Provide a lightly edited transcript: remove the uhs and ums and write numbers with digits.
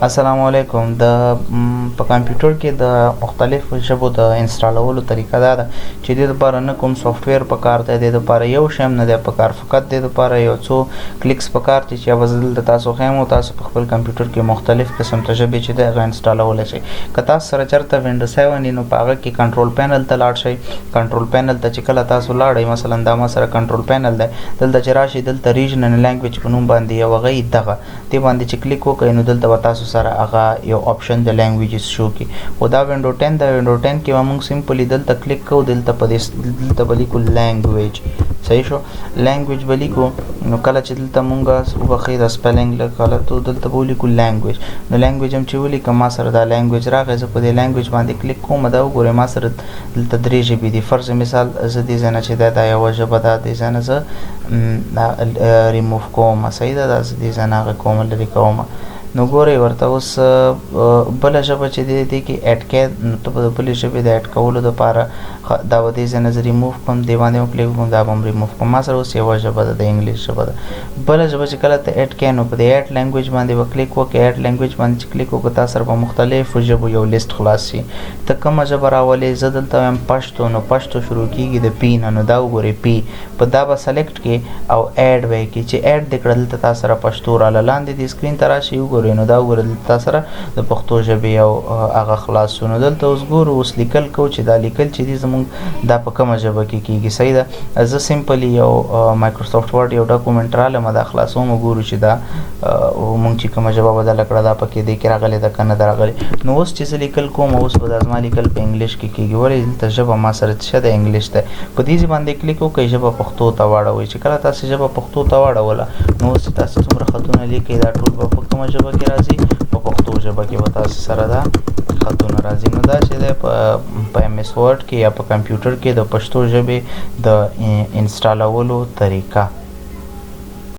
السلام علیکم. د په کمپیوټر کې د مختلفو ژبو د انسټالولو طریقه دا ده چې د لپاره نه کوم سافټویر پکار دی، د لپاره یو شی هم نه دی پکار. فقط د لپاره یو څو کلیکس پکار دي چې به دلته تاسو ښیم او تاسو په خپل کمپیوټر کې مختلف قسم ته ژبې چې دی هغه انسټالولی شئ. که تاسو سره چېرته وینډوز 7 وي، نو په هغه کې کنټرول پینل ته لاړ شئ. کنټرول پینل ته چې کله تاسو لاړئ، مثلا دا ما سره کنټرول پینل دی، دلته چې راشئ، دلته ریجن اینډ لانګویج په نوم باندې یو هغه دغه دې باندې چې کلیک وکړئ، نو دلته به تاسو سره هغه یو آپشن د لانګویجز شو کی. خو دا وینډو 10 دا وینډو 10 کې به موږ سمپلی دلته کلیک کوو، دلته په دې دلته به لیکو لانګویج. صحیح شو، لانګویج به لیکو. نو کله چې دلته مونږ، وبخښئ، دا سپیلینګ لږ غلط و، دلته به ولیکو لانګویج. نو لانګویج هم چې ولیکم، ما سره دا لانګویج راغی. زه په دې لانګویج باندې کلیک کوم. دا وګورئ، ما سره دلته درې ژبې دي. فرض مثال زه دې ځای نه چې دا یوه ژبه ده، دې ځای نه زه ریموف کوم. صحیح ده، دا زه دې ځای نه هغه کوم، لرې کوم. نو ګورئ ورته، اوس بله ژبه چې دی دې کې اډ کې، نو ته به د بلې ژبې د اډ کولو دپاره دا به دې ځای نه زه ریموف کړم، دې باندې هم کلیک وکړم، دا به هم ریموف کړم. ما سره اوس یوه ژبه ده، د انګلیش ژبه ده. بله ژبه چې کله ته اډ کې، نو په دې اډ لانګویج باندې به کلیک وکړې. اډ لانګویج باندې چې کلیک وکړې، تا سره به مختلفو ژبو یو لیست خلاص شي. ته کومه ژبه راولې؟ زه دلته وایم پښتو، نو پښتو شروع کیږي د پی نه. نو دا وګورئ، پی په دا به سلیکټ کې او اډ به یې کې. چې اډ دې کړه، دلته تا سره پښتو راله. لاندې دې سکرین ته راشي، وګورئ، نو دا وګورئ، دلته تا سره د پښتو ژبې یو هغه خلاص شو. نو دلته اوس ګورو، اوس لیکل کوو چې دا لیکل چې دي زموږ دا په کومه ژبه کې کیږي. صحیح ده، زه سمپلی یو مایکروسافټ ورډ یو ډاکومنټ رالم، دا خلاصوم. ګورو چې دا مونږ چې کومه ژبه بدله کړه، دا پکې دې کې راغلې ده که نه ده راغلې. نو اوس چې زه لیکل کوم، اوس به دا زما لیکل په انګلیش کې کیږي. ولې؟ دلته ژبه ما سره څه ده؟ انګلیش ده. په دې ځای باندې کلیک وکړئ، ژبه پښتو ته واړوئ. چې کله تاسو ژبه پښتو ته واړوله، نو اوس چې تاسو څومره خطونه لیکئ، دا ټول به په کومه ژبه کې راځي؟ په پښتو ژبه کې به تاسو سره دا خطونه راځي. نو دا چې دی په ایم ایس ورډ کې یا په کمپیوټر کې د پښتو ژبې د انسټالولو طریقه.